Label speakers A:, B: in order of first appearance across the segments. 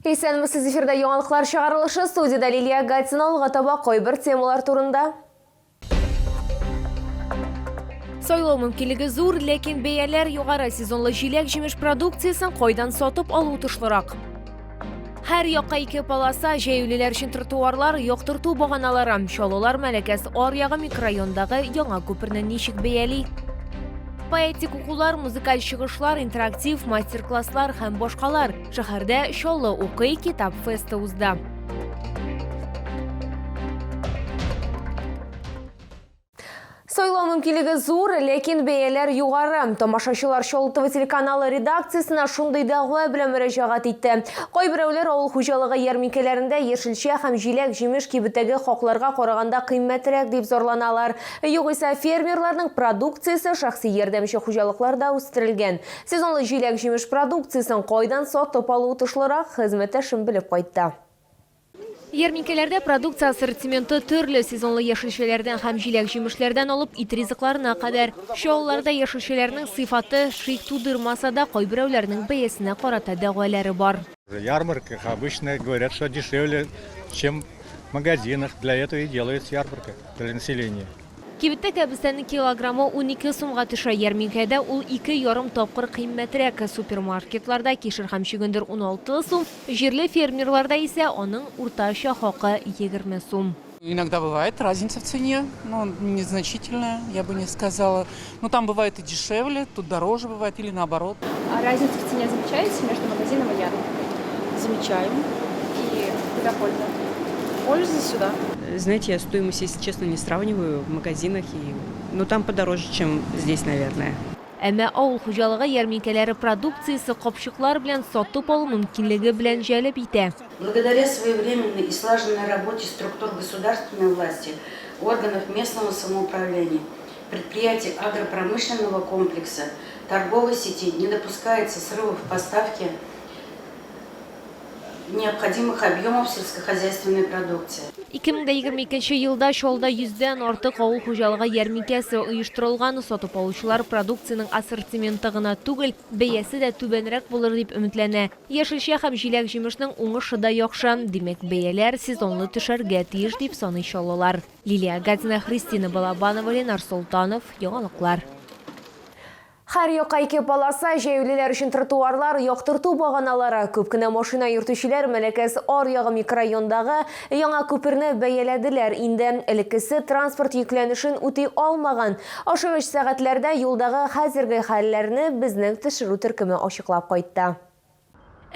A: Исәнмесез, эфирда яңалыклар чыгарылышы, студиядә Лилия Гатина. Алга таба кайбер темалар турында. Сайлау мөмкинлеге зур, ләкин бәяләр югары. Сезонлы җиләк-җимеш продукциясен кайдан сатып алу отышлырак? Һәр якка ике полоса, җәяүлеләр өчен тротуарлар, яктырту баганалары. Чаллылар Мәләкәс аръягы микрорайондагы яңа күперне ничек бәяли? Поэтик укулар, музыкаль чыгышлар, интерактив мастер-класслар һәм башкалар. Шәһәрдә Чаллы укый китап фесты узды. Сайлау мөмкинлеге зур, ләкин бәяләр югары. Тамашачылар Чаллы ТВ телеканалы редакциясенә шундый дәгъва белән мөрәҗәгать итте. Кайберәүләр авыл хуҗалыгы ярминкәләрендә яшелчә һәм җиләк-җимеш кибеттәге хакларга караганда кыйммәтрәк дип зарланалар. Югыйсә фермерларның продукциясе шәхси ярдәмче хуҗалыкларда үстерелгән. Сезонлы җиләк-җимеш продукциясен кайдан сатып алу отышлырак, хезмәттәшем белеп кайтты. Ярминкәләрдә продукция ассортименты төрле, сезонлы яшелчәләрдән һәм җиләк-җимешләрдән алып ит ризыкларына кадәр. Чаллыларда яшелчәләрнең сыйфаты шик тудырмаса да, кайберәүләрнең бәясенә карата дәгъвалары бар.
B: В ярмарках обычно говорят, что дешевле, чем в магазинах. Для этого и делается ярмарка, для населения.
A: Кибеттә кәбестәнең килограммы 12 сумга төшә, ярминкәдә ул ике ярым тапкыр кыйммәтрәк. Супермаркетларда кишер һәм чөгендер 16 сум, җирле фермерларда исә аның уртача хакы 20 сум.
C: Иногда бывает разница в цене, но незначительная, я бы не сказала. Но там бывает и дешевле, тут дороже бывает или наоборот.
D: А разницу в цене замечаете между магазином и ярмаркой?
E: Замечаем.
D: И куда польза?
E: Польза сюда.
F: Знаете, я стоимость, если честно, не сравниваю в магазинах. И... Ну, там подороже, чем здесь, наверное.
A: Әмма авыл хуҗалыгы ярминкәләре продукциясе капчыклар белән сатып алу мөмкинлеге белән җәлеп итә.
G: Благодаря своевременной и слаженной работе структур государственной власти, органов местного самоуправления, предприятий агропромышленного комплекса, торговой сети не допускается срывов в поставке необходимых объемов сельскохозяйственной продукции.
A: 2022 елда Чаллыда йөздән артык авыл хуҗалыгы ярминкәсе оештырылган. Сатып алучылар продукциянең ассортименты гына түгел, бәясе дә түбәнрәк булыр дип өметләнә. Яшелчә һәм җиләк-җимешнең уңышы да яхшы. Димәк, бәяләр сезонлы төшәргә тиеш, дип саный чаллылар. Лилия Гатина, Христина Балабанова, Ленар Солтанов, Яңалыклар. Һәр якка ике полоса, җәяүлеләр өчен тротуарлар, яктырту баганалары. Күп кенә машина йөртүчеләр Мәләкәс аръягы микрорайондагы яңа күперне бәяләделәр инде. Элеккесе транспорт йөкләнешен үти алмаган. Ашыгыч сәгатьләрдә юлдагы хәзерге хәлләрне безнең төшерү төркеме ачыклап кайтты.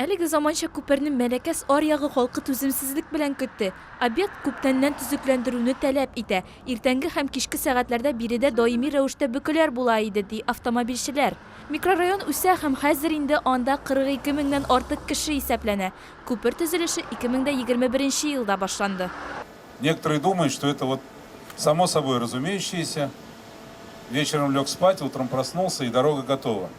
H: Әлеге заманча күперне Мәләкәс аръягы халкы түземсезлек белән көтте. Объект күптәннән төзекләндерүне таләп итә. Иртәнге һәм кичке сәгатьләрдә биредә даими рәвештә бөкеләр була иде, ди автомобильчеләр. Микрорайон үсә һәм хәзер инде анда 42 меңнән артык кеше исәпләнә. Күпер төзелеше 2021 елда башланды.
I: Некоторые думают, что это вот само собой разумеющееся. Вечером лег спать, утром проснулся, и дорога готова.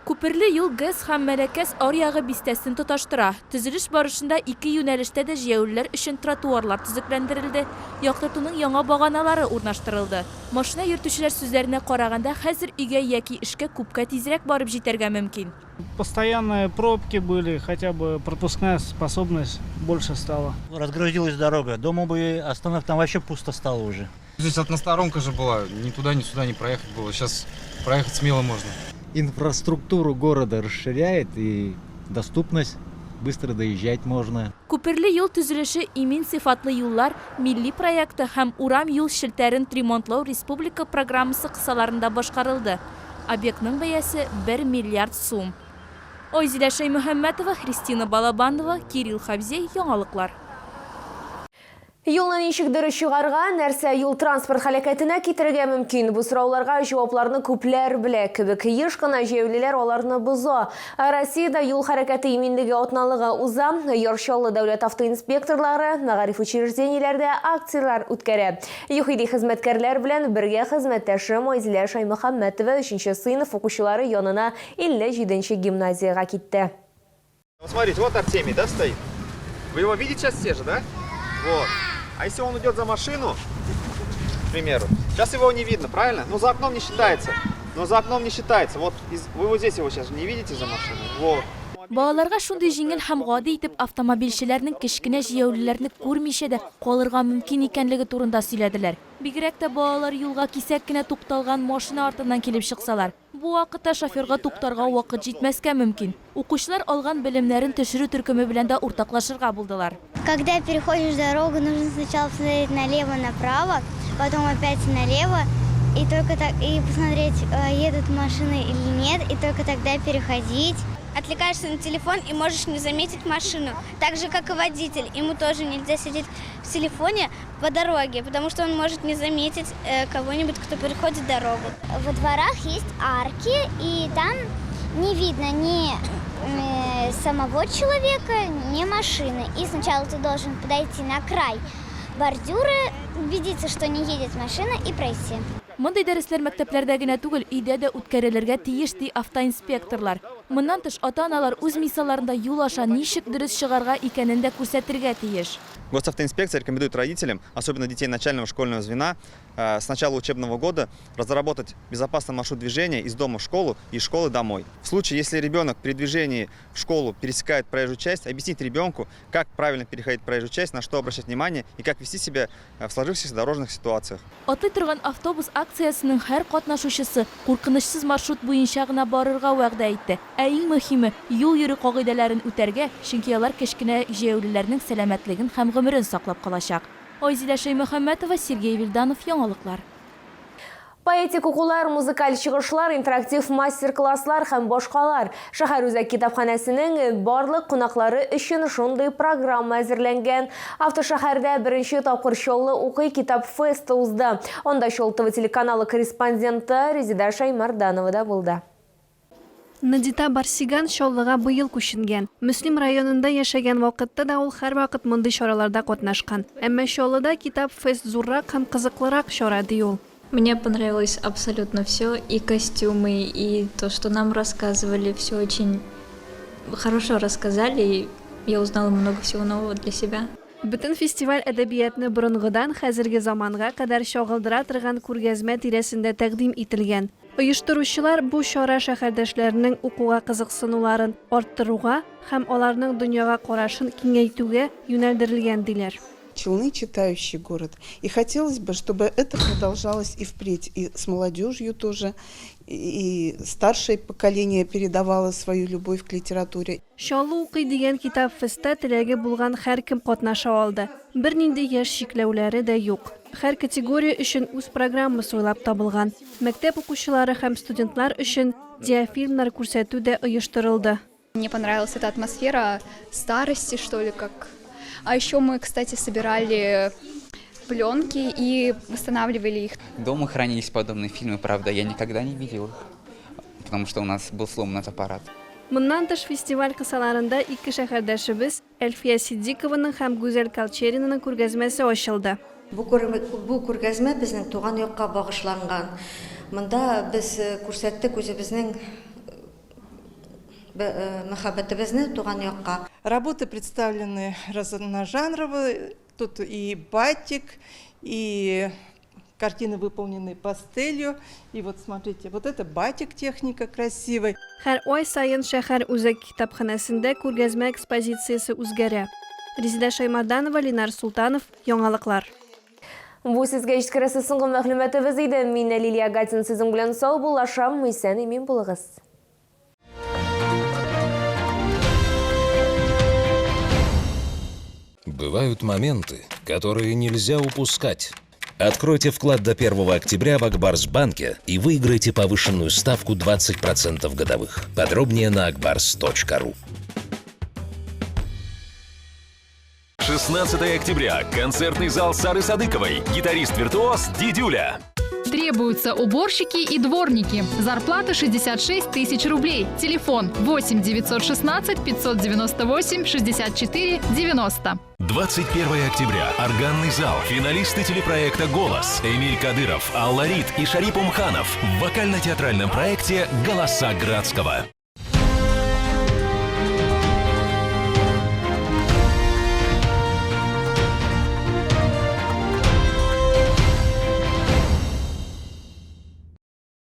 H: Күперле юл ГЭС һәм Мәләкәс аръягы бистәсен тоташтыра. Төзелеш барышында ике юнәлештә дә җәяүлеләр өчен тротуарлар төзекләндерелде, яктыртуның яңа баганалары урнаштырылды. Машина йөртүчеләр сүзләренә караганда, хәзер өйгә яки эшкә күпкә тизрәк барып җитәргә мөмкин.
J: Постоянные пробки были, хотя бы пропускная способность больше стала.
K: Разгрузилась дорога, дома бы остановка, там вообще пусто стало уже.
L: Здесь односторонка же была, ни туда, ни сюда не проехать было. Сейчас проехать смело можно.
M: Инфраструктуру города расширяет и доступность, быстро доезжать можно.
H: Күперле юл төзелеше Имин сыйфатлы юллар милли проекты һәм урам-юл челтәрен ремонтлау республика программасы кысаларында башкарылды. Объектның бәясе, бер миллиард сум. Айзилә Шәймөхәммәтова, Христина Балабанова, Кирилл Хабзей, Яңалыклар.
A: Юлны ничек дөрес чыгарга, нәрсә юл-транспорт һәлакәтенә китерергә мөмкин? Бу сорауларга җавапларны күпләр белә кебек. Еш кына җәяүлеләр аларны боза. Россиядә юл хәрәкәте иминлеге атналыгы уза. Яр Чаллы дәүләт автоинспекторлары мәгариф учреждениеләрдә акцияләр үткәрә. ЮХИДИ хезмәткәрләр белән бергә хезмәттәшем Айзилә Шаймөхәммәтова өченче сыйныф укучылары янына 57 нче гимназиягә китте.
N: Вот смотрите, вот Артемий, да, стоит? Вы его видите сейчас все же, да? Вот. А если он уйдет за машину, к примеру, сейчас его не видно, правильно? Но за окном не считается. Но за окном не считается. Вот из, вы вот здесь его сейчас не видите за машиной. Вот.
H: Балаларга шундый җиңел һәм гади итеп автомобильчеләрнең кечкенә җәяүлеләрне күрмичә дә калырга мөмкин икәнлеге турында сөйләделәр. Бигрәк тә балалар юлга кисәк кенә тукталган машина артыннан килеп чыксалар. Бу вакытта шоферга туктарга вакыт җитмәскә мөмкин. Укучылар алган белемнәрен төшерү төркеме белән дә уртаклашырга булдылар.
O: Когда переходишь дорогу, нужно сначала посмотреть налево, направо, потом опять налево, и только так, и посмотреть, едут машины или нет, и только тогда переходить.
P: Отвлекаешься на телефон и можешь не заметить машину. Так же, как и водитель. Ему тоже нельзя сидеть в телефоне по дороге, потому что он может не заметить кого-нибудь, кто переходит дорогу.
O: Во дворах есть арки, и там не видно ни самого человека, ни машины. И сначала ты должен подойти на край бордюра, убедиться, что не едет машина, и пройти.
H: Мондый дәресләр мәктәпләрдә генә түгел, өйдә дә үткәрелергә тиеш, ди автоинспекторлар. Моннан тыш, ата-аналар үз мисалларында юл аша ничек дөрес чыгарга икәнен дә күрсәтергә тиеш.
N: Госавтоинспекция рекомендует родителям, особенно детей начального школьного звена, с начала учебного года разработать безопасный маршрут движения из дома в школу и из школы домой. В случае, если ребенок при движении в школу пересекает проезжую часть, объяснить ребенку, как правильно переходить проезжую часть, на что обращать внимание и как вести себя в сложившихся дорожных ситуациях.
H: Атлый торган автобус акциясенең һәр катнашучысы куркынычсыз маршрут буенча гына барырга вәгъдә итте. Ә иң мөһиме, юл йөрү кагыйдәләрен үтәргә, чөнки алар кечкенә җәяүлеләрнең сәламәтлеген һәм гомерен саклап калачак. Айзилә Шәймөхәммәтова, Сергей Вильданов, Яңалыклар.
A: Поэтик укулар, музыкаль чыгышлар, интерактив мастер-класслар һәм башкалар. Шәһәр үзәк китапханәсенең барлык кунаклары өчен шундый программа әзерләнгән. Автошәһәрдә беренче тапкыр Чаллы укый китап фесты узды. Анда Чаллы ТВ телеканалы корреспонденты Резеда Шаймарданова да булды.
Q: Надита Барсиган Чаллыга быел күченгән. Мөслим районында яшәгән вакытта да ул һәрвакыт мондый чараларда катнашкан. Әмма Чаллыда Китап фест зуррак һәм кызыклырак чара, ди ул.
R: Мне понравилось абсолютно все, и костюмы, и то, что нам рассказывали, все очень хорошо рассказали, и я узнала много всего нового для себя.
Q: Бөтен фестиваль әдәбиятны борынгыдан хәзерге заманга кадәр чагылдыра торган күргәзмә тирәсендә тәкъдим ителгән. Оештыручылар бу чара шәһәрдәшләренең укуга кызыксынуларын арттыруга һәм аларның дөньяга карашын киңәйтүгә юнәлдерелгән, диләр.
S: Челны читающий город. И хотелось бы, чтобы это продолжалось и впредь, и с молодежью тоже, и старшее поколение передавало свою любовь к литературе.
Q: Чаллы укый дигән китап фестта теләге булган һәркем катнаша алды. Бернинди яшь чикләүләре дә юк. Һәр категория өчен үз программасы уйлап табылган. Мәктәп укучылары һәм студентлар өчен диафильмнар күрсәтү дә оештырылды.
D: Мне понравилась эта атмосфера старости, что ли, как. А еще мы, кстати, собирали пленки и восстанавливали их.
T: Дома хранились подобные фильмы, правда, я никогда не видел их, потому что у нас был сломан этот аппарат.
Q: Моннан тыш фестиваль кысаларында ике шәһәрдәшебез Әлфия Ситдикованың һәм Гүзәл Колчеринаның күргәзмәсе ачылды.
U: Бу күргәзмә безнең туган якка багышланган. Монда без күрсәттек үзебезнең мәхәббәтебезне туган якка.
V: Работы представлены разножанровые. Тут и батик, и картины выполнены пастелью. И вот смотрите, вот это батик техника красивый.
Q: Һәр ай саен шәһәр үзәк китапханәсендә күргәзмә экспозициясе үзгәрә. Резеда Шаймарданова, Ленар Султанов, Яңалыклар.
A: Бу сезгә җиткерәсе соңгы мәгълүматыбыз иде. Мин Лилия Гатин сезнең белән саубуллашам. Исән имин булыгыз.
W: Бывают моменты, которые нельзя упускать. Откройте вклад до 1 октября в Акбарс-банке и выиграйте повышенную ставку 20% годовых. Подробнее на akbars.ru.
X: 16 октября. Концертный зал Сары Садыковой. Гитарист-виртуоз Дидюля.
Y: Требуются уборщики и дворники. Зарплата 66 тысяч рублей. Телефон 8 916 598 64 90.
X: 21 октября. Органный зал. Финалисты телепроекта «Голос». Эмиль Кадыров, Алла Рид и Шарип Умханов в вокально-театральном проекте «Голоса Градского».